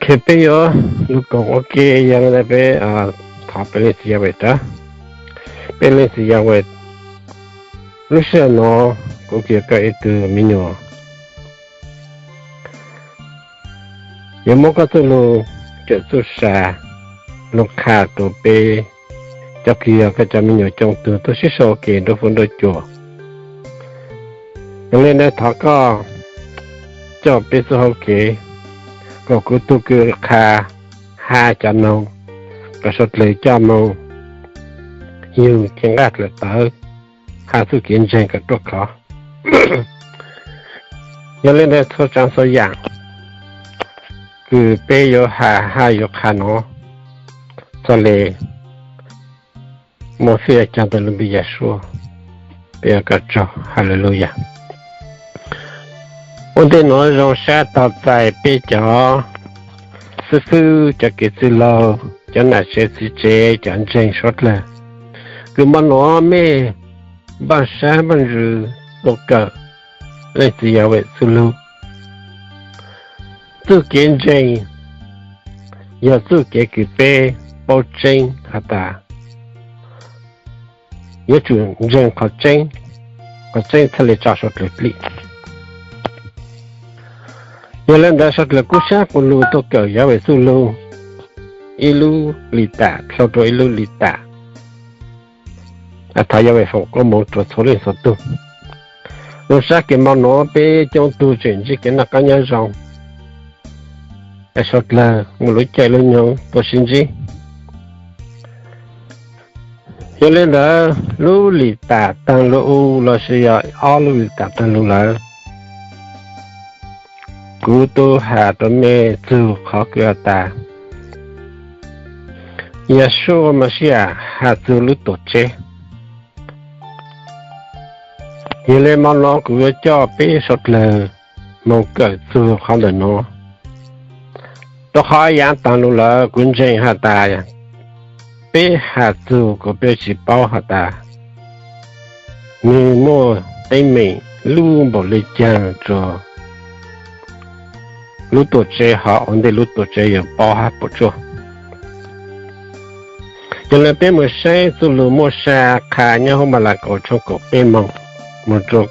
Ces peb yuav lug koom ua ke, yog le ntawd peb thov peb Leej Txiv Yahweh rau. Peb Leej Txiv Yahweh, lub sij hawm no kuv kws koj ib tug me nyuam yuav muab koj txuj lug cawm txuj sa lug qha rua peb cov kws yog koj cov me nyuam coob tug tuaj sib sau ua ke nruab fuab nruab cua. Yog le ntawd thov koj coj peb txuj hauv kev, kom kuv tug kws qha hab cov noog, kom suav dlawg coj moog yug cev nqaj dlawm tawv, hab txuj kev ntseeg kom ruaj khov. Yog le ntawd txhua tsaav txhua yaam kws peb yuav has hab yuav qha no, txhaj le muaj txhij caag tawm lug npe Yahshua, peb ua koj tsaug. Hallelujah. Ua ntej nuav zoo sab tog txais peb cov xib fwb, cov kev txwj laug, cov nam tsev txiv tsev, cov ntseeg suav dlawg, kws mo nuav mej npaj sab npaj ntsws tuaj kawm Leej Txiv Yahweh txuj lug. Txuj kev ntseeg yog txuj kev kws peb paub tseeb has tas yuav tsum ntseeg qhov tseeb, qhov tseeb txhaj le tso suav dlawg plig. Yog le ntawd suav dlawg kub sab quas lug tuaj kawm Yahweh txuj lug ib lub lim tam dhau rua ib lub lim tam. Thov Yahweh foom koob moov rua txhua leej txhua tug. Zoo sab kws mo nuav peb coob tug tseem ntsib kev noj qab nyob zoo, suav dlawg muaj lub caij lub nyoog tuaj sib ntsib. Yog le ntawd lub lim tam taag lug lossis yog ob lub lim tam taag lug lawm, kuv tub has rua mej txug qhov kws has tas Yahshua Mashiach has txug lub tuam tsev. Yog le mo nuav kuv yuav coj peb suav dlawg moog kawm txug qhov ntawm nuav. Rua qhov yaav taag lug lawm kuv ntseeg has tas peb has txug kuas peb tsi paub has tas nwg muaj teeb meem lub npaum le caag rua lub tuam tsev hov ua ntej lub tuam tsev yuav paub hab puam tsuaj. Yog le peb moog saib txuj lug muaj sa qha nyob huv Malakaus tshooj kaum peb moog, moog rua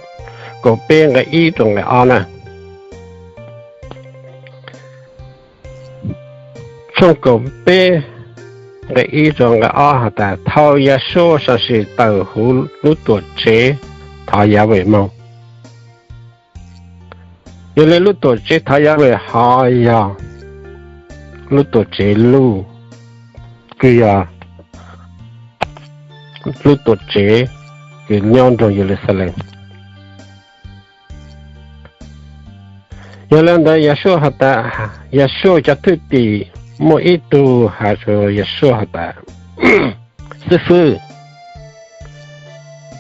kaum peb nqe ib rua nqe ob na. Tshooj kaum peb nqe ib rua nqe ob has tas thaus Yahshua sam sim tawm huv lub tuam tsev thov Yahweh moog. Yog le lub tuam tsev thov Yahweh hov yog lub tuam tsev luj, kws yog lub tuam tsev kws nyob nroog Yeluxalees. Yog le ntawd Yahshua has tas, Yahshua cov thwj tim muaj ib tug has rua Yahshua has tas, Xib fwb,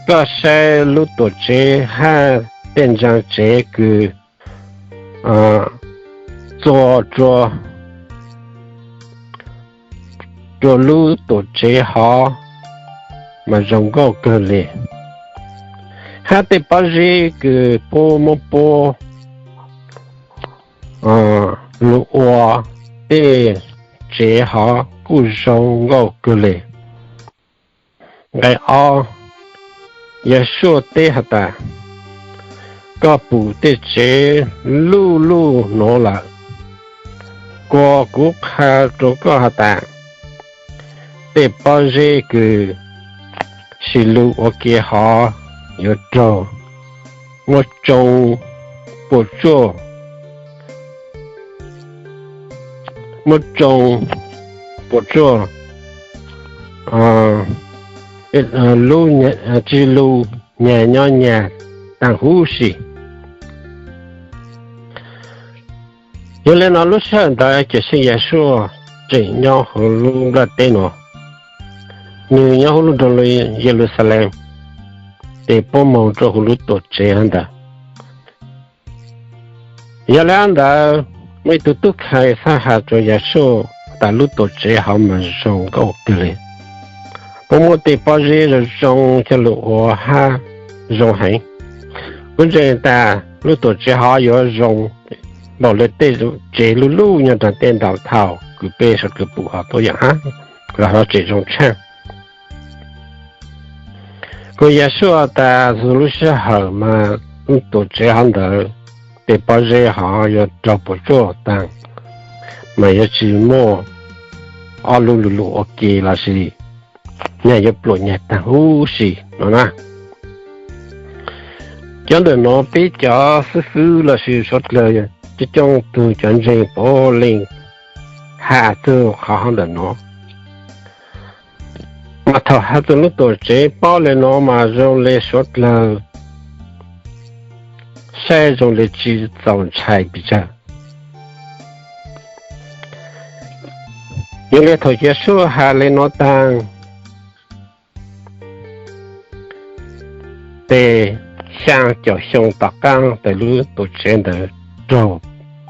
koj saib lub tuam tsev hab tej ntsaa tsev kws txuas rua, rua lub tuam tsev hov mas zoo nkauj kawg le, hab tej pob zeb kws puab muab puab lug ua tej tsev hov kuj zoo nkauj kawg le. Nqe ob, Yahshua teb has tas, koj pum tej tsev luj luj nuav lawm, kuas kuv qha rua koj has tas, tej pob zeb kws sim lug ua ke hov yuav raug muab tsoo puam tsuaj, muab tsoo puam tsuaj, lub, tsi lug nyag nyob nyag taag huv si. Yog le nuav lub sij hawm ntawd Cawm Seej Yahshua tseem nyob huv lub nplaj teb nuav, nwg nyob huv lub nroog Yeluxalees, tes puab moog rua huv lub tuam tsev hov ntawd. Yog le ntawd, muaj ib tug tub khai txhaj has rua Yahshua tas lub tuam tsev hov mas zoo nkauj kawg le. Puab muab tej pob zeb zoo zoo coj lug ua hab zoo heev. Kuv ntseeg tas lub tuam tsev hov yuav zoo npaum li tej tsev luj luj nyob rau tej downtown kws peb sawv daws pum ho tuaj yam hab, los hov tsev zoo tshaaj. Kuv yog suaj tas txug lub sij hawm mas lub tuam tsev hov ntawd tej pob zeb hov yuav raug puas tsuaj taag, mas yuav tsi muaj ob lub lug lug ua ke lossis nyag yuav pluam nyag taag huv si no na. Cov ntawm no peb cov xib fwb lossis suav dlawg coob coob tug cov ntseeg puav leej has txug qhov hov ntawm no. Mas thaum has txug lub tuam tsev pob le no mas zoo le suav dlawg saib zoo le tsi txaus ntshai pes tsawg. Yog le thaum Yexus has le no taag, tes xyaa caum xyoo tom qaab tes lub tuam tsev ntawd raug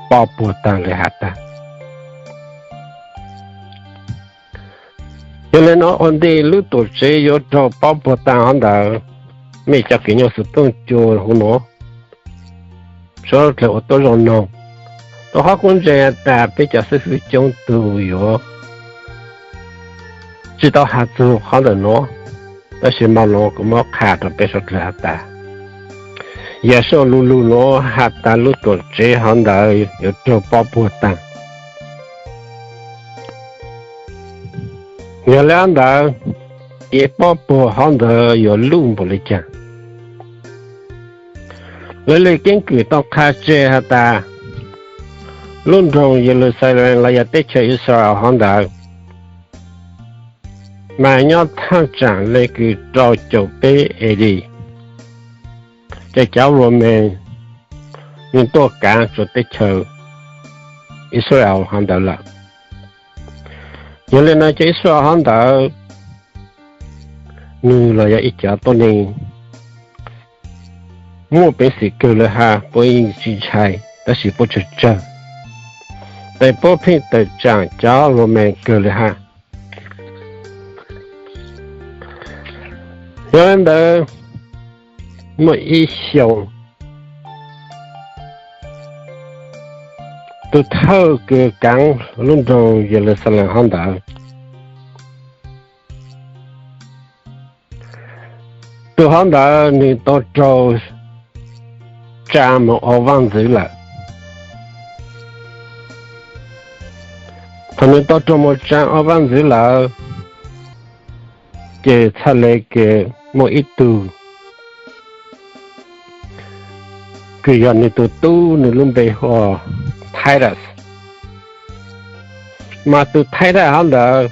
pob puag taag le has tas. Yog le no ua ntej lub tuam tsev yuav raug pob puag taag hov ntawd, mej cov kws nyob xov tooj cua huv nuav, suav dlawg ua tuab zoo noog, rua qhov kuv ntseeg tas peb cov xib fwb coob tug yuav tsi tau has txug qhov ntawm nuav, tab sis mo nuav kuv muab qha rua peb suav dlawg has tas, Yexus lu lug nuav has tas lub tuam tsev hov ntawd yuav raug pob puag taag. Yog le ntawd, kev pob puag hov ntawd yuav luj npaum le caag? Lawv le keeb kwm tau qha tseg has tas, lub nroog Yeluxalees los yog teb chaws Israel hov ntawd mas nyob thaaj tsaam le kws rau caum peb A D, ces cov Roman nwg tuaj kaav rua teb chaws Israel hov ntawd lawm. Yog le no cov Israel hov ntawd, nwg los yog ib cov tuab neeg muaj peev xwm kawg le has, puab yeej tsi ntshai, tab sis puab tsawg tsawg, tes puab pheej tawm tsaam cov Roman kawg le has. Yog le ntawd, muaj ib xyoo, tug thawj kws kaav lub nroog Yeluxalees hov ntawd, tug hov ntawd nwg tau raug tsaa moog ua vaaj ntxwv lawm. Thaum nwg tau raug moog tsaa ua vaaj ntxwv lawm, ces txhaj le kws muaj ib tug kws yog nwg tug tub, nwg lub npe hu ua Titus. Mas tug Titus hov ntawd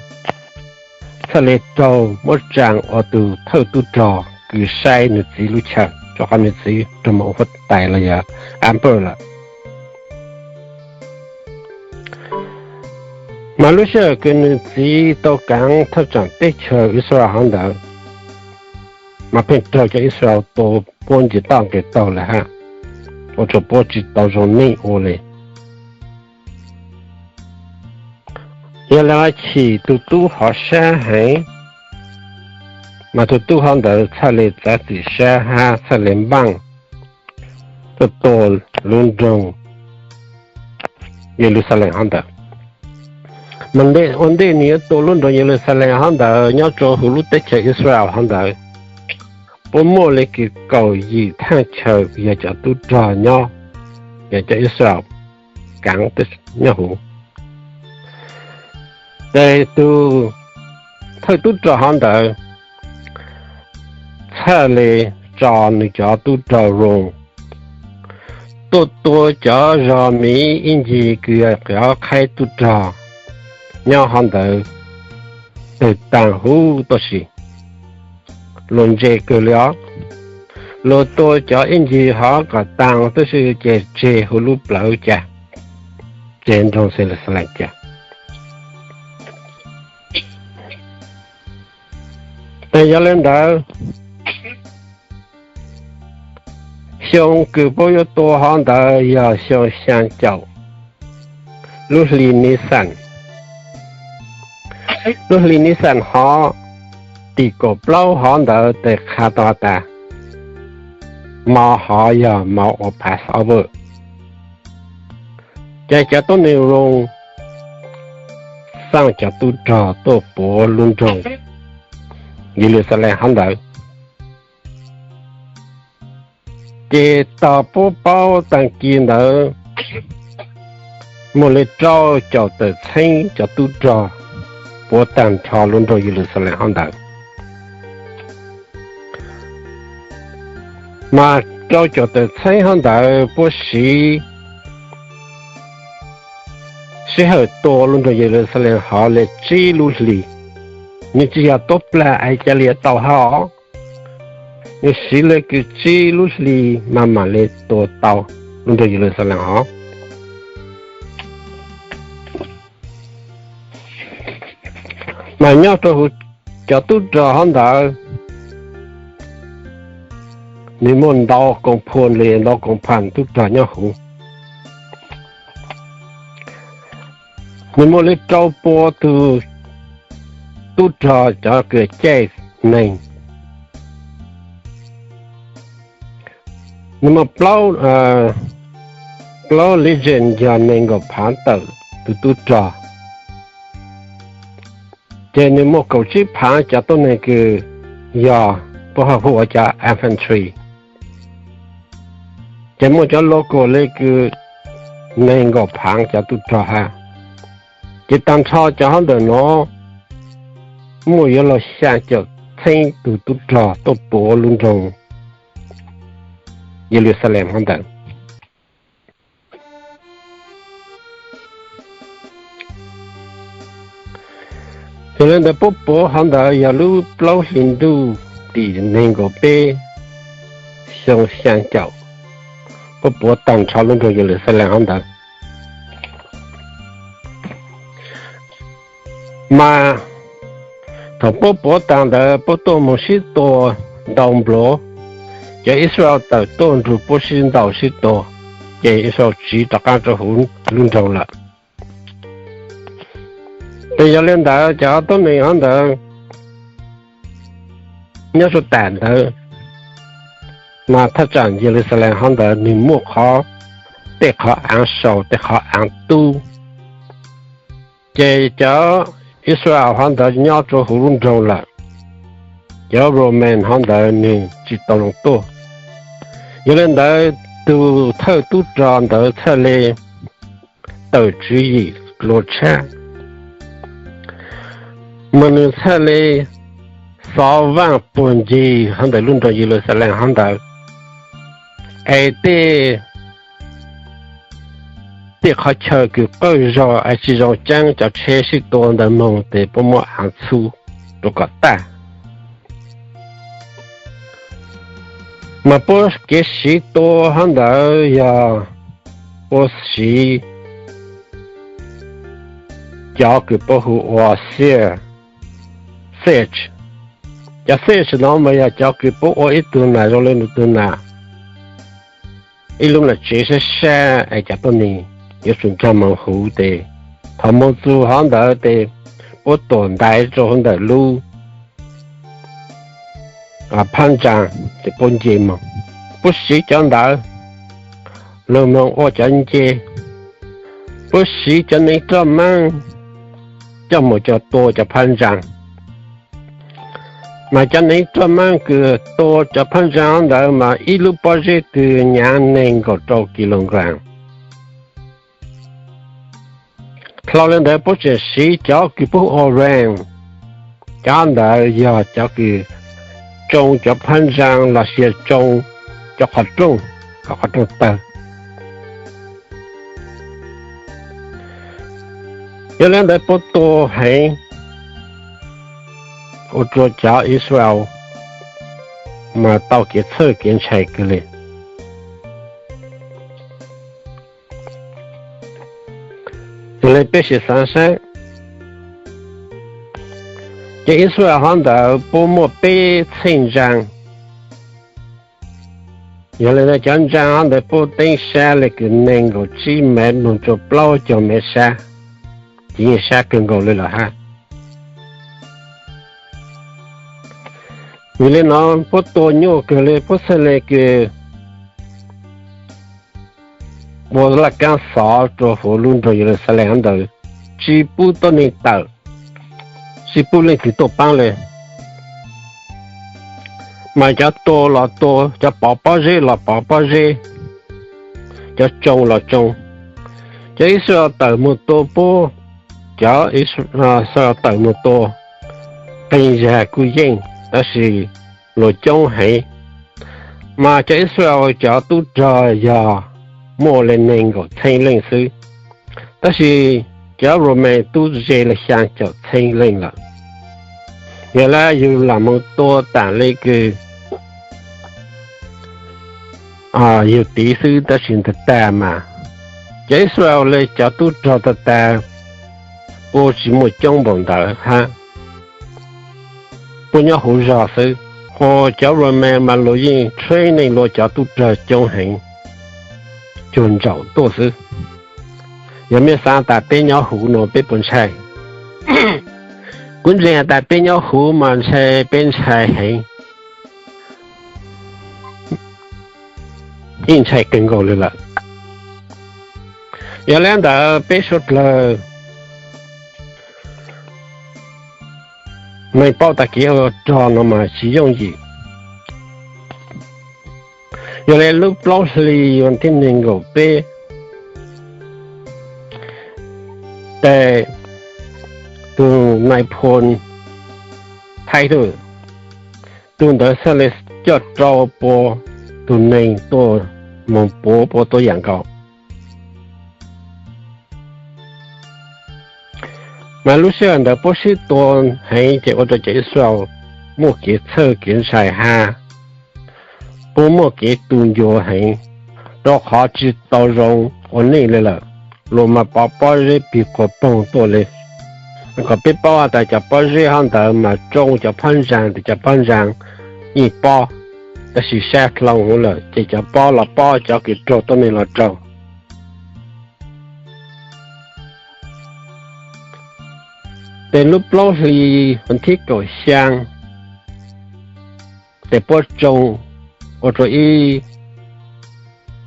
txhaj le raug muab tsaa ua tug thawj tub rog kws saib nwg txiv lub chaw, rua qhov nwg txiv raug moog ua huab tais los yog emperor lawm. Mas lub sij hawm kws nwg txiv tau kaav thawj tsaam teb chaws Israel hov ntawd, mas pheej raug cov Israel tua puab nce toj nqes taug le hab, ua rua puab tsi tau zoo neej ua le. Yog le chim tug tub hov sab heev, mas tug tub hov ntawd txhaj le txav txim sab hab txhaj le npaaj tuaj tua lub nroog Yeluxalees hov ntawd. Mas ua ntej nwg yuav tua lub nroog Yeluxalees hov ntawd nyob rua huv lub teb chaws Israel hov ntawd, puab muaj le kws kaum yim thaaj chaw yog cov tub rog nyob, yog cov Israel kaav nyob huv. Ces tug thawj tub rog hov ntawd txhaj le tso nwg cov tub rog Rome tuaj tua cov zog miv ib ncig kws yog cov qhaib tub rog nyob hov ntawd tawg taag huv tuab si. Luag ntse kawg le os. Luag tua cov ib ncig hov kom taag tuab si ces tseg huv lub plawv ca, tseg nroog Yeluxalees ca. Ces yog le ntawd, xyoo kws puab yuav tua hov ntawd yog xyoo xyaa caum lub hli Nisan. Lub hli Nisan hov, tim kaum plaub hov ntawd tes qha tau has tas, mo hov yog mo ua Passover. Ces cov tuab neeg Rome xaj cov tub rog tuaj puav lub nroog Yeluxalees hov ntawd. Ces tog puab paub taag kis ntawd muaj li rau caum tawm txheeb cov tub rog puav taag nrho lub nroog Yeluxalees hov ntawd. Mas rau caum tawm txheeb hov ntawd puab siv sij hawm tua lub nroog Yeluxalees hov li tsib lub hlis. Nws tsis yog tuab plag es ca li tau hab os. Nws siv li kws tsib lub hlis mas mam li tua tau lub nroog Yeluxalees hov. Mas nyob rau huv cov tub rog hov ntawd, nws muaj ntau koom phuam li ntau koom phuam tub rog nyob huv. Nws muaj li rau pua tug tub rog cov kws caij neeg. Nws muaj plaub legion yog nees nkaum phaav tawm tug tub rog. Ces nws muaj kaum tsib phaav cov tuab neeg kws yog puab hu ua cov infantry. Ces muaj cov local li kws nees nkaum phaav cov tub rog hab. Ces taag nrho cov hov ntawm nuav muaj yuav luag xyaa caum txheeb tug tub rog tuaj puav lub nroog Yeluxalees hov ntawd. Yog li ntawd puab puav hov ntawd yog lub plaub hlis ntuj tim nees nkaum peb xyoo xyaa caum, puab puav taag nrho lub nroog Yeluxalees hov ntawd. Mas thaum puab puav taag ntawd puab tuaj moog sib tua ntau nplua, cov Israel tawm tuaj nrug puab sib ntaus sib tua, ces Israel tsiv rov qaab rua huv lub nroog lawm. Ces yog li ntawd cov tuab neeg hov ntawd nyob suav tam ntawd, mas thaj tsam Yeluxalees hov ntawd nwg muaj qhov, tej qhov aav sau, tej qhov aav tub. Ces cov Israel hov ntawd nyob rua huv lub nroog lawm, cov Roman hov ntawd nwg tsis tau lug tuaj. Yog li ntawd tug thawj tub rog ntawd txhaj le tawm tswv yim luas tshab, mas nwg txhaj le xov vaaj puag ncig hov ntawm lub nroog Yeluxalees hov ntawd, es tej, tej qhov chaw kws qawj zog es tsis zoo tseeb cov tsheb sib tua ntawd moog tes puab muab aav txhub rua kom tag. Mas puab kev siv tua hov ntawd yog puab siv cov kws puab hu ua siege. Cov siege no mas yog cov kws puab ua ib tug nas zoo le nwg tug nas, ib lub nas tsev sab sab es cov tuab neeg yuav tsum ncaag moog huv tes, thaum moog txug hov ntawd tes puab tuam ntaiv rua huv ntawm lub phab ntsaa tes puab nce moog. Puab siv cov ntawd lug moog ua cov nce. Puab siv cov neev roj maab coj moog coj tua cov phab ntsaa. Mas cov neev roj maab kws tua cov phab ntsaa ntawd mas ib lub pob zeb twg nyaav neeg nkaum rau kilogram. Dlhau le ntawd puab tseem siv cov kws puab hu ua ram, cov ntawd yog cov kws tsoo cov phab ntsaa los sis tsoo cov qhov rooj kom qhov rooj tawg. Yog le ntawd puab tua heev ua rua cov Israel mas tau kev txhawj kev ntshai kawg le. Yog le peb sim xaav saib, cov Israel hov ntawd puab muaj peb txheej ntsaa. Yog le ntawd cov ntsaa hov ntawd puab teeb sab le kws neeg nkaum tsib mev moog rua plaub caug mev sab, ces yeej sab kawg nkaus le lawm hab. Vim le no puab tua nyuaj kawg le puab txhaj le kws puag laj kaab xov rua huv lub nroog Yeluxalees ntawd, tsi pub tuab neeg tawm, tsi pub leej twg tuaj paab le. Mas cov tua los tua, cov pov pob zeb los pov pob zeb, cov tsoo los tsoo. Cov Israel tawm moog tua puab, cov Israel tawm moog tua qee zag kuj yeej, tab sis luas coob heev. Mas cov Israel cov tub rog yog muaj le neeg nkaum txheeb leej xwb, tab sis cov Roman tub ze le xyaa caum txheeb leej lawm. Yog le yug lam moog tua taam le kws yug tiv xwb tab sis ntag tag mas cov Israel le cov tub rog tag tag puab tsi muaj coob npaum ntawd hab, puab nyob huv zog xwb. Ho cov Roman mas luas yeej training luas cov tub rog coob heev, cuag ntsaum tuaj xwb. Yog mej xaav tas peb nyob huv nuav peb puas ntshai? Kuv ntseeg has tas peb nyob huv mas ntshai, peb ntshai heev, yeej ntshai kawg nkaus le lawm. Yog le ntawd peb suav dlawg meej paub tas kev ua rog nuav mas tsi yooj yim. Yog le lub plaub hli vas thib neeg nkaum peb, tes tug nai phoo thaib tug, tug ntawd xaav le coj rau pua tug neeg tuaj moog puav puab tuab yaam nkaus. Mas lub sij hawm ntawd puab sib tua heev ces ua rau cov Israel muaj kev txhawj kev ntshai hab puab muaj kev tu ncua heev, rau qhov tsi tau zoo ua neej le lawm. Luas mas pov pob zeb pig quas poog tuaj le. Kom peb paub has tas cov pob zeb hov ntawd mas tsoo cov phab ntsaa, tes cov phab ntsaa yeej pob, tab sis sab dlhau huv lawm ces cov pob los pob, cov kws raug tuab neeg los raug. Tes lub plaub hli vas thib kaum xyaa, tes puab tsoo ua rua ib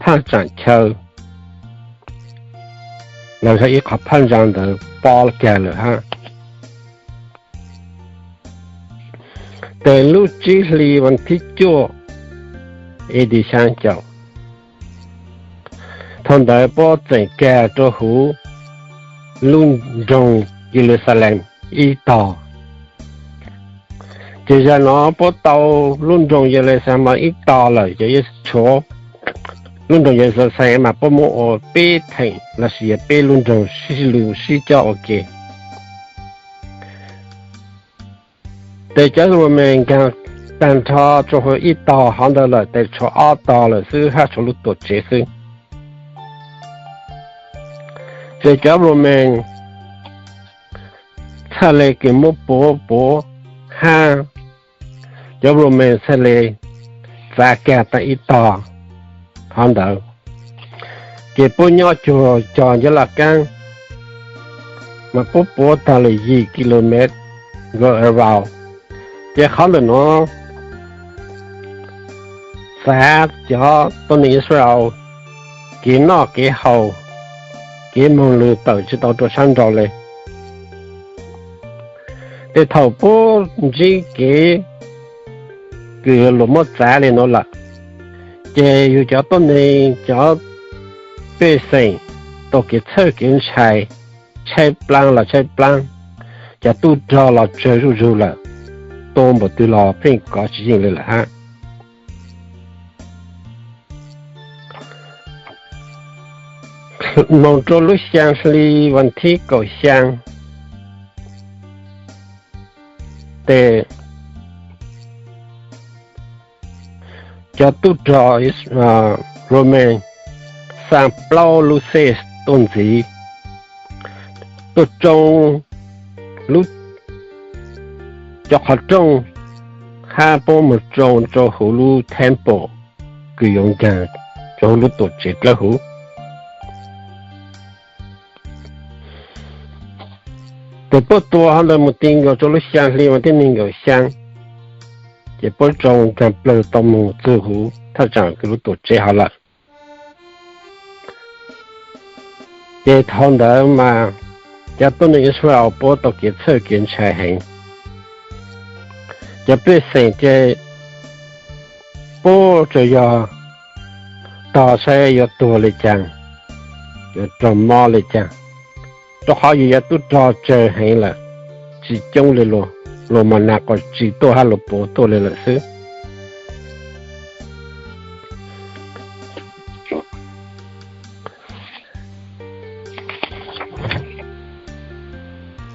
thaaj tsaam chaw los yog ib qhov phab ntsaa ntawd pob kag lawm hab. Tes lub tsib hli vas thib cuaj, A D xyaa caum, thaum ntawd puab txeem kag rua huv lub nroog Yeluxalees ib tog. Ces zag nuav puab tau lub nroog Yeluxalees ib tog lawm, ces tshuav lub nroog Yeluxalees mas puab muab ua peb theem lossis yog peb lub nroog sib lug sib cob ua ke. Tes cov Roman nkaag taag nrho rua huv ib tog hov ntawd lawm, tes tshuav ob tog lawm xwb hab tshuav lub tuam tsev xwb. Ces cov Roman txhaj le kws muab puav puav hab cov Roman txhaj le txav kag taag ib tog hov ntawd. Ces puab nyob cuag cog ncaj laj kaab, mas puab puav taag le yim kilomev nkaus around. Ces qhov ntawm nuav txav cov tuab neeg Israel kev noj kev haus, kev moog lug tawm tsi tau rua sab nraud le. Ces thaum puab ntsib kev kws luas muab txav le nuav lawm, ces yug cov tuab neeg cov pej xeem tau kev txhawj kev ntshai, tshaib plaab los tshaib plaab, cov tub rog los tsawg zuj zug lawm, tua npaum twg los pheej kov tsis yeej le lawm hab. Moog rua lub xyaa hli vas thib kaum xyaa, tes cov tub rog Roman xaa plaub lub xej tuaj ntxiv, tuaj tsoo lub, cov qhov rooj, hab puab moog tsoo rua huv lub temple kws yuav nkaag rua huv lub tuam tsev dlawb huv. Tes puab tua hov ntawd moog ti nkaus rua lub xyaa hli vas thib neeg nkaum xyaa, ces puab tsoo nkaag plawg tau moog txug huv thaj tsaam kws lub tuam tsev hov lawm. Ces thaum ntawd mas cov tuab neeg Israel puab tau kev txhawj kev ntshai heev. Cov pej xeem ces puab tsuas yog tog saib yuav tuag li cas, yuav raug mob li cas, rau qhov yus yog tub rog tsawg heev lawm, tsis coob li luag, luag mas nag quas tsis tuaj hab luag puav tuaj li lawm xwb.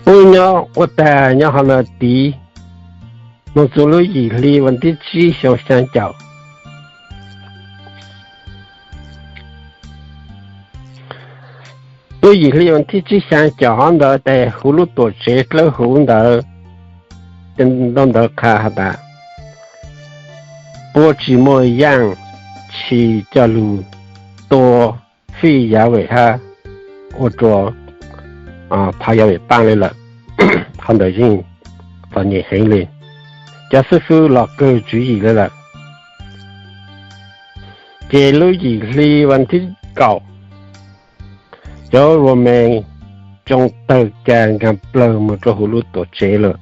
Puab nyob ua tag nyob hov ntawd tiv, moog txug lub yim hli vas thib tsib xyoo xyaa caum. Lub yim hli vas thib tsib xyaa caum hov ntawd tes huv lub tuam tsev dlawb huv ntawd, ntawd qha has tas, puab tsis muaj yaaj tshis coj lug tua fij yav vem hab ua rua phov yav vem paaj li lawm. Qhov ntawd yeej txom nyem heev li, cov xib fwb los kawg tswv yim li lawm. Ces lub yim hli vas thib kaum, cov Roman tsoo tawg ca nkaag plawg moog rua huv lub tuam tsev lawm.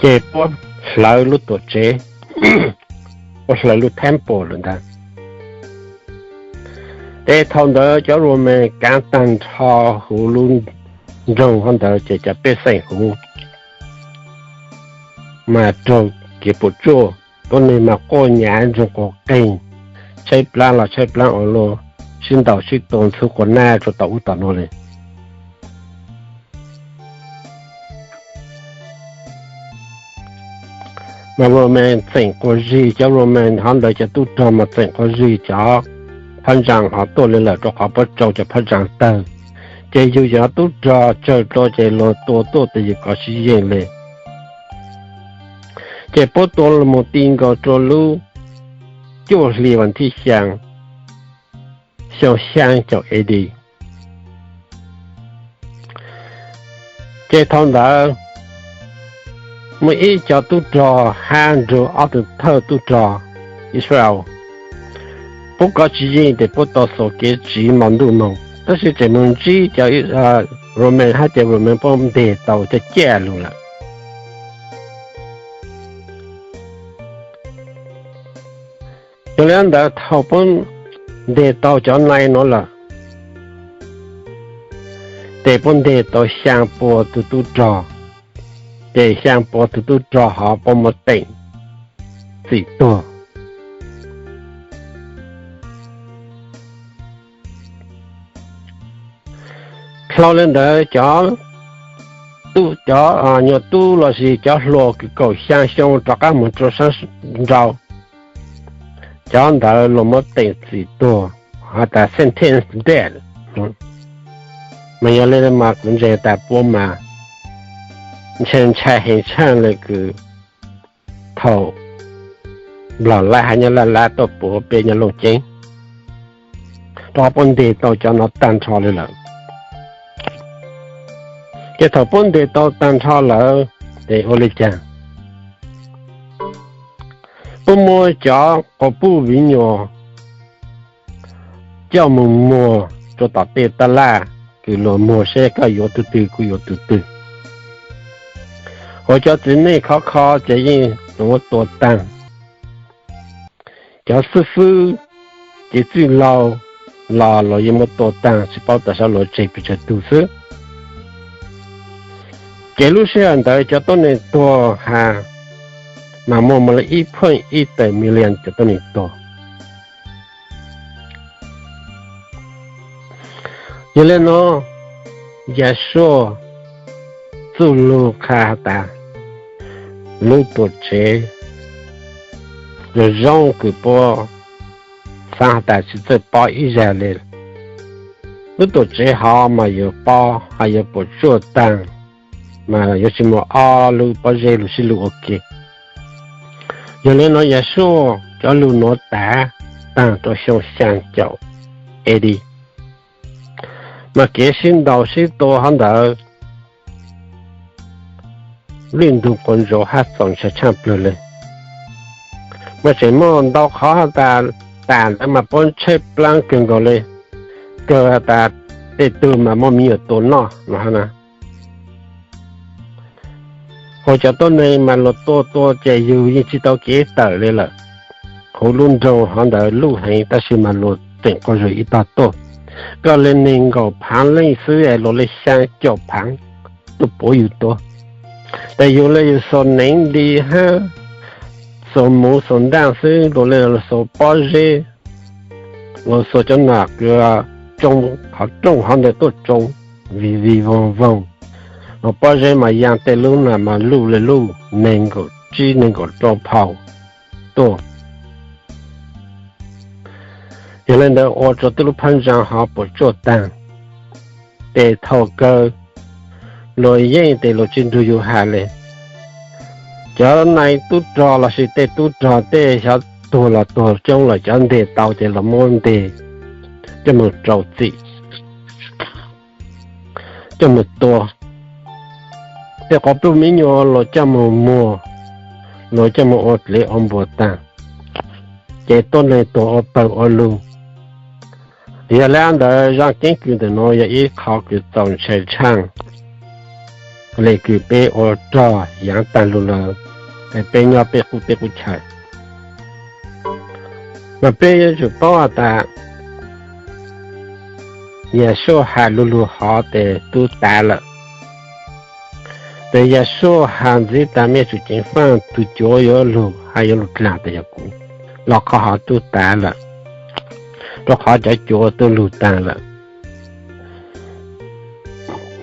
Ces puab hlawv lub tuam tsev, puab hlawv lub temple lawm ntag. Ces thaum ntawd cov Roman kaav taag nrho huv lub nroog hov ntawd ces cov pej xeem huv mas raug kev puam tsuaj, tuab neeg mas quaj nyav ntsoog quas qeeg, tshaib plaab los tshaib plaab ua luaj, sib ntaus sib tua ntxhub quas naj rua tom ub tom nuav li. Mas Roman txeem quas zig, cov Roman hov ntawd cov tub rog mas txeem quas zig cov phab ntsaa hov tuaj li lawm rua qhov puab tsoo cov phab ntsaa tawg. Ces yug yog tub rog tsawg dlua ces luag tua tuaj tes yug kov tsis yeej li. Ces puab tua moog ti nkaus rua lub cuaj hli vas thib xyaa, xyoo xyaa caum A D. Ces thaum ntawd muaj ib cov tub rog hab nrug ob tug thawj tub rog Israel, puab kov tsis yeej tes puab tau xuas kev tsiv mos ntuj moog, tab sis tseem moog ntsib cov Roman hab ces Roman puab nteg tau caj caj lug lawm. Yog li ntawd thaum puab nteg tau cov nai nuav lawm, tes puab nteg tau xyaa pua tug tub rog, ces xyaa pua tug tub rog hov puab muab teem txim tuag. Dlhau li ntawd cov, cov nyuas tub lossis cov hluas kws kaum xyaa xyoo rov qaab moog rua saab nrau, cov ntawd luag muab teem txim tuag, has tas sentence death. Mas yog li mas kuv ntseeg tas puab mas ntshai ntshai heev tshaj le kws thaum Nplog Laj hab Nyab Laj lab tuaj puav peb Nyab Looj ceeb, rua puab nteg tau cov no taag nrho li lawm. Ces thaum puab nteg tau taag nrho lawm, ces ua li caag? Puab muab cov quas puj viv nyuas coj moog muag rua tom tej taj laj kws luag muag seb koj yuav tug twg kuv yuav tug twg. Ua cov txiv neej khov kho ces yeej muab tua taag. Cov xib fwb, cev txwj laug los luag yeej muab tua taag, tsis paub tas sab luag tseg pes tsawg tug xwb. Ces lub sij hawm ntawd cov tuab neeg tuag has mas muaj moog li ib point ib tawm million cov tuab neeg tuag. Yog li no, Yahshua txuj lug qha has tas, lub tuam tsev zoo zoo kws puab xaav has tas tsis txawj pob ib zag li. Lub tuam tsev hov mas yuav pob, hos yuav puam tsuaj taag, mas yuav tsis muaj ob lub pob zeb lug sib lug ua ke. Yog li no Yahshua cov lug nuav taag taag rua xyoo xyaa caum A D, mas kev sib ntaus sib tua hov ntawd, lwj ntug quas ntsuav hab txaus ntshai tshaj plawg li. Mas tseem muaj ntau qhov has tas, tas ntawd mas puab tshaib plaab kawg nkaus li. kawg has tas tej tug mas muaj me nyuam tua noj no na. Ua cov tuab neeg mas luag tua tua ces yug yeej tsis tau kev tawm li lawm. Huv lub nroog hov ntawd luj heev tab sis mas luag tseem quas zug ib tog tuaj, koj li nees nkaum phaav leej xwb es luag li xyaa caum phaav tuaj puab yug tuab. Tes yug li yug xuas neev nti hab xuas muv xuas ntaaj xwb, luag li xuas pob zeb, luag xuas cov nam kws tsoo qhov rooj hov ntawd tuaj tsoo vij vij voog voog. Luag pob zeb mas yaa tej lub nam mas luj li luj nees nkaum tsib nees nkaum rau phau tuaj. Yog li ntawd ua rua tej lub phaab ntsaa hov puas tsuaj taag. Tes thaum kawg luag yeej tes luag tsi nrug yug has le. Cov nai tub rog lossis tej tub rog tej xyov tuag los tuag coob lawm, cov nteg tau ces los muab nteg coj moog rau txim, coj moog tua. Tej quas pluj miv nyuas luag coj moog muag, luag coj moog ua dlev ua npua taag, ces tuab neeg tuag ua pawg ua lug. Yog le ntawd zaaj keeb kwm ntawm nuav yog ib qho kws txaus ntshai tshaaj le kws peb ua rog yaav taag lug lawm, es peb nyob peb qub teb qub chaw. Mas peb yuav tsum paub has tas Yasua has lu lug hov tes tub tav lawm. Tes Yasua has ntxiv tas mej yuav tsum ceev faaj, tug cuav yuav lug hab yuav lug dlaag tes yog kuv, los qhov hov tub tav lawm, rua qhov cov cuav tub lug taag lawm.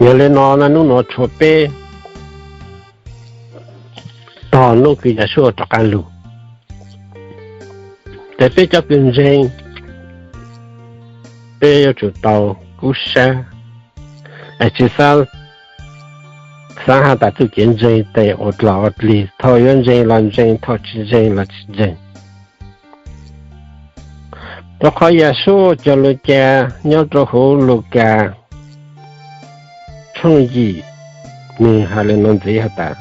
Yog le nuav naj nub nuav tshuav peb tog nub kws Yasua rov qaab lug. Tes peb cov kws ntseeg, peb yuav tsum tau kub sab, es tsi xaav has tas txuj kev ntseeg tes ua dlog ua dlig, thaum yuav ntseeg los ntseeg, thaum tsi ntseeg los tsi ntseeg. Rua qhov Yasua cog lug ca nyob rua huv Lukas tshooj yim, nwg has le nuav ntxiv has tas,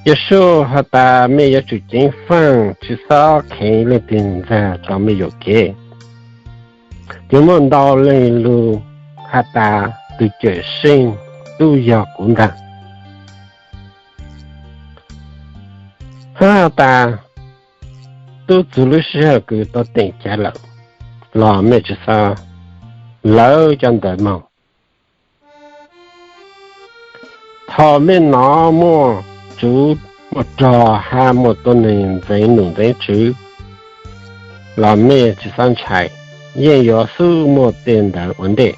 Yasua has tas mej yuav tsum ceev faaj, tsi xob kheev leej twg ntxag rua mej yuam kev. Yuav muaj ntau leej lug has tas tug Cawmseej tub yog kuv ntag, hab has tas tub txug lub sij hawm kws tau teem cav lawm, los mej tsi xob lawv cov ntawd moog. Thaum mej nov muaj tsuv muaj rog hab muaj tuab neeg ntxeev num ntxeev tswv, los mej tsi xob ntshai, yeej yuav xub muaj tej ntawd ua ntej.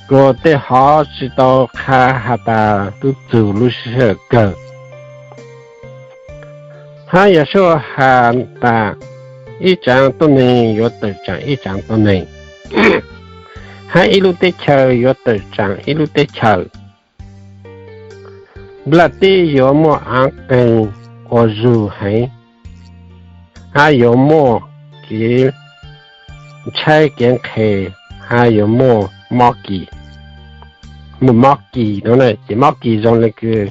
Kuas tej hov tsi tau qha has tas tub txug lub sij hawm kawg. Hab Yasua has tas ib tsaav tuab neeg yuav tawm tsaam ib tsaav tuab neeg, hab ib lub teb chaws yuav tawm tsaam ib lub teb chaws. Nplaj teb yuav muaj aav qeeg ua zug heev, hab yuav muaj kev ntshaib kev nqhes, hab yuav muaj mob kis. Muaj mob kis no ces mob kis zoo le kws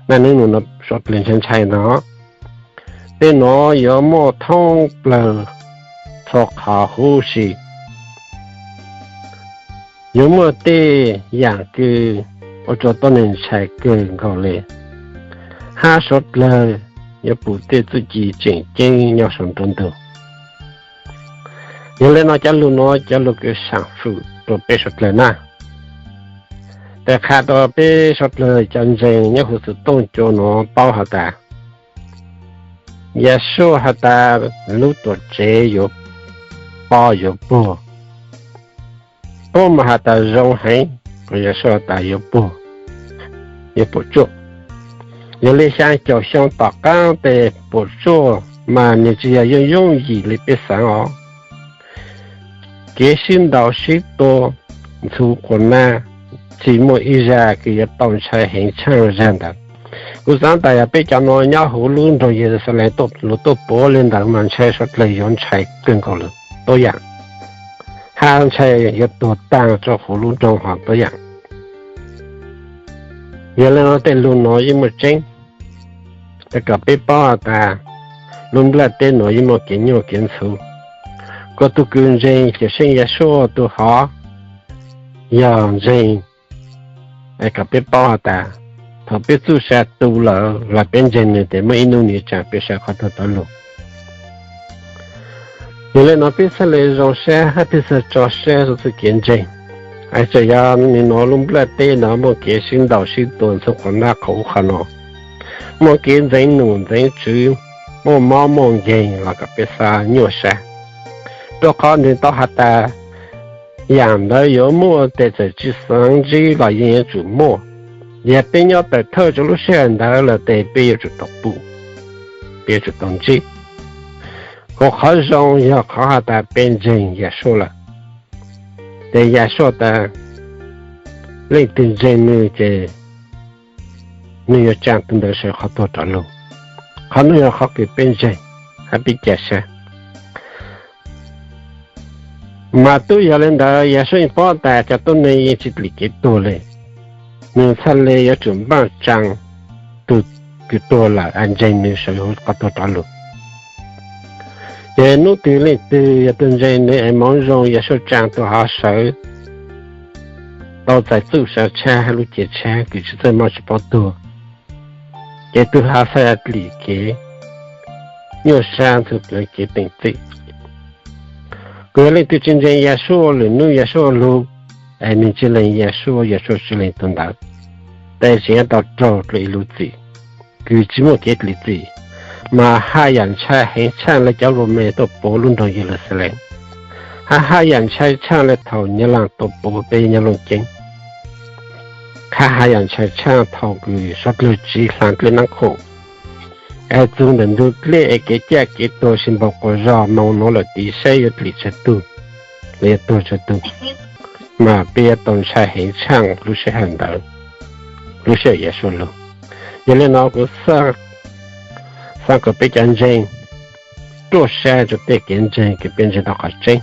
naj nub nuav suav dlawg ntshai ntshai no. Tej nuav yuav muaj thoob plawg txhua qhov huv si. Yuav muaj tej yaam kws ua rua tuab neeg ntshai kawg nkaus le, hab suav dlawg yuav pum tej txuj ci tseem ceeb nyob sau nruab ntug. Yog le no cov lug nuav cov lug kws saam fwm rua peb suav dlawg na, tes qha rua peb suav dlawg cov ntseeg nyob huv xwm tooj cua nuav paub has tas Yasua has tas lub tuam tsev yuav pob yuav puag. Puab mas has tas zoo heev, Yasua has tas yuav puag, yuav puam tsuaj. Yog le xyaa caum xyoo tom qaab tes puam tsuaj mas nwg tsi yog yooj yooj yim le peb xaav os. Kev sib ntaus sib tua, ntxhuv quas nab, tsi muaj ib zag kws yuav tau ntshai heev tshaaj zag ntawd. Kuv xaav tas yog peb cov nuav nyob huv lub nroog Yeluxalees tuaj, lug tuaj puab le ntawd mas ntshai suav dlawg yuav ntshai kawg nkaus le tuab yaam, hab ntshai yuav tuag taag rua huv lub nroog hov tuab yaam. Yog le nuav tej lug nuav yeej muaj tseeb, tes kom peb paub has tas lub nplaj teb nuav yeej muaj kev nyuaj kev ntxhuv. Koj tug kws ntseeg Cawm Seej Yashua tug hov yog ntseeg, es kom peb paub has tas, thaum peb txuj sa tu lawm los peb ntseeg nws tes muaj ib nub nws tsaam peb sawv qhov tuag rov lug. Yog le nuav peb txhaj le zoo sab hab peb txhaj tso sab rua txuj kev ntseeg. Es txawm yog nwg nuav lub nplaj teb nuav muaj kev sib ntaus sib tua ntxhov qhov nab qhov ub qhov no, muaj kev ntxeev num ntxeev tswv, muaj mob muaj nkeeg los kom peb txhob nyuaj sab, rua qhov nwg tau has tas yaam ntawd yuav muaj tes txawm tsi xaav ntsib los yeej yuav tsum muaj. Yog peb nyob tawm thawj rua lub sij hawm ntawd lawm tes peb yuav tsum tau pum, peb yuav tsum tau ntsib. Kuv qhov zoo yog qhov has tas peb ntseeg Yashua lawm, tes Yashua tas leej twg ntseeg nwg ces nwg yuav tsaa tug ntawd sawv qhov tuag rov lug. Qhov nuav yog qhov kws peb ntseeg hab peb ca sab. Mas tub yog le ntawd Yashua yeej paub tas cov tuab neeg yeej tsi dlim kev tuag le, nwg txhaj le yuav tsum npaaj tsaa tug kws tuag lawm es ntseeg nwg sawv huv qhov tuag rov lug. Ces nub twg leej twg yog tug ntseeg nwg es moov zoo Yashua tsaa tug hov sawv tau txais txuj sa tshab hab lub cev tshab kws tsi txawj mob tsi paub tuag, ces tug hov txhaj dlim kev nyuaj sab ntxhw plawv kev teem txim. Kuv yog leej twg tsi ntseeg Yashua lwm nub Yashua lug, es nwg tsi lees Yashua, Yashua tsi lees tug ntawd, tes tseem yuav tau raug dlua ib lub txim kws tsi muaj kev dlim txim, mas haj yam ntshai heev tshaaj le cov Loos me tuaj puv lub nroog Yeluxalees, hab haj yam ntshai tshaaj le thaum Nyab Laaj tuaj puv peb Nyab Looj Ceeb, hab haj yam ntshai tshaaj thaum kws suav dlawg tsiv hlaa dlej naab khoom, es txug ntawm ntug dlej es kev caj kev tuag sib npaug quas zog, moog nuav lawm tiv saib yuav dlim tsawg tug, los yuav tuag tsawg tug, mas peb yuav tau ntshai heev tshaaj lub sij hawm ntawd, lub sij hawm Yashua lug. Yog le nuav kuv xaav kom peb cov ntseeg ruaj sab rua tej kev ntseeg kws peb ntseeg tau qhov tseeb.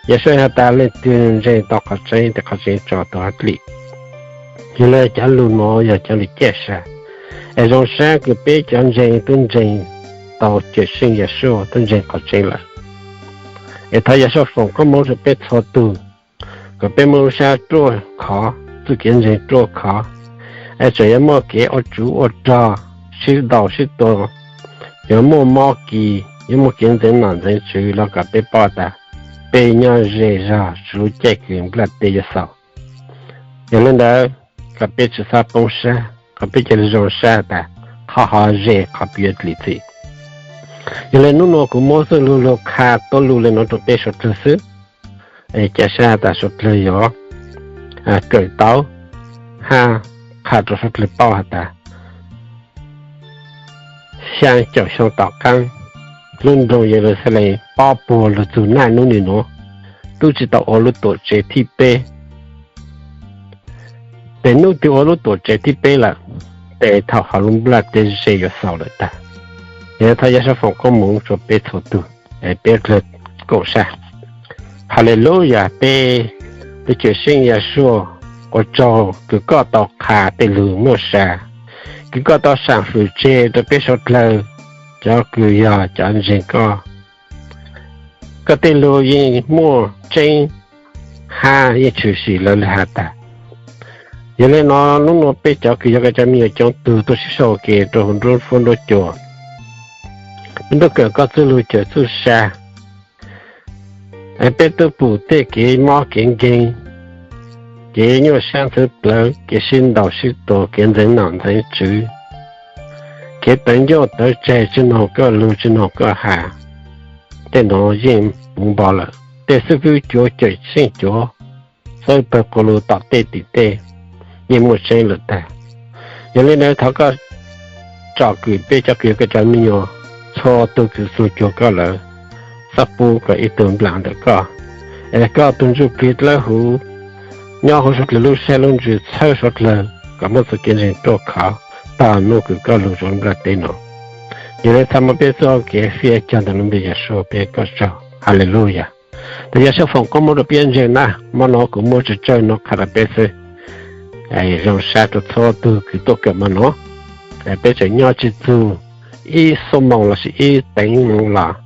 Yashua has tas leej twg ntseeg tau qhov tseeb tes qhov tseeb tso tug hab dlim. Yog le cov lug nuav yog cov lug caj sa, es zoo sab kws peb cov ntseeg tub ntseeg tau Cawm Seej Yashua, tub ntseeg qhov tseeb lawm. Es thov Yashua foom koob moov rua peb txhua tug, kom peb muaj lub sab ruaj khov, txuj kev ntseeg ruaj khov, es tseem yuav muaj kev ua tsuv ua rog, sib ntaus sib tua, yuav muaj mob kis, yuav muaj kev ntxeev nom ntxeev tswv los kom peb paub tas peb nyob ze zog tsi lub caij kws nplaj teb yuav xaus. Yog le ntawd, kom peb tsi txhob poob sab, kom peb ca le zoo sab tas qhov hov ze qhov peb yuav dlim txim. Yog le nub nuav kuv muab txuj lug lug qha tuab lug le nuav rua peb suav dlawg xwb, es ca sab tas suav dlawg yuav kawm tau, hab qha rua suav dlawg paub has tas xyaa caum xyoo tom qaab, lub nroog Yeluxalees pob puag lug txug naj nub nwg nuav, tub tsi tau ua lub tuam tsev thib peb. Tes nub twg ua lub tuam tsev thib peb lawm, tes thaum hov lub nplaj teb ze yuav xaus lawm tag. Yog thov Yashua foom koob moov rua peb txhua tug, es peb dlawg koom sab. Haleluyas, peb tug Cawm Seej Yashua, ua tsaug kws koj tau qha tej lug muaj sa, kws koj tau saam fwm tseg rua peb suav dlawg, cov kws yog cov ntseeg koj. Koj tej lug yeej muaj tseeb hab yeej tshwm sim lawv le has tas. Yog le nuav nub nuav peb cov kws yog koj cov me nyuam coob tug tuaj sib sau ua ke rua huv nruab fuab nruab cua, peb tuaj kawm koj txuj lug cawm txuj sa, es peb tuaj pum tej kev mob kev nkeeg, kev nyuaj sab ntxhw plawv, kev sib ntaus sib tua, kev ntxeev nom ntxeev tswv, kev tawv ncauj tawv tseg tsi noog koj lug tsi noog koj has. Tej nuav yeej puv npo lawm. Tej xib fwb cuav Cawm Seej cuav, xib fwb pawg quas lug tom tej tim tej yeej muaj tseeb lawm tag. Yog le ntawd thov koj tsom kwm peb cov kws yog koj cov me nyuam txhua tug kws txuag cuag koj lawm, txhob pub kom ib tug nplam ntawm koj, es koj tug Ntsuj Plig dlawb huv nyob huv suav dlawg lub sab lub ntsws txhawb suav dlawg kom muaj txuj kev ntseeg ruaj khov tag nub kws koj lug rua nplaj teb nuav. Yog le txhaj muaj peb txuj kev fiaj cog ntawm lub npe Yashua peb koj tsaug. Haleluyas. Thov Yashua foom koob moov rua peb ntseeg na, mob nuav kuv muab tsawg tsawg nuav qha rua peb xwb. Zoo sab rua txhua tug kws tuaj kawm mob nuav. Peb tseem nyob tsi txug ib xuab moos lossis ib teev moos los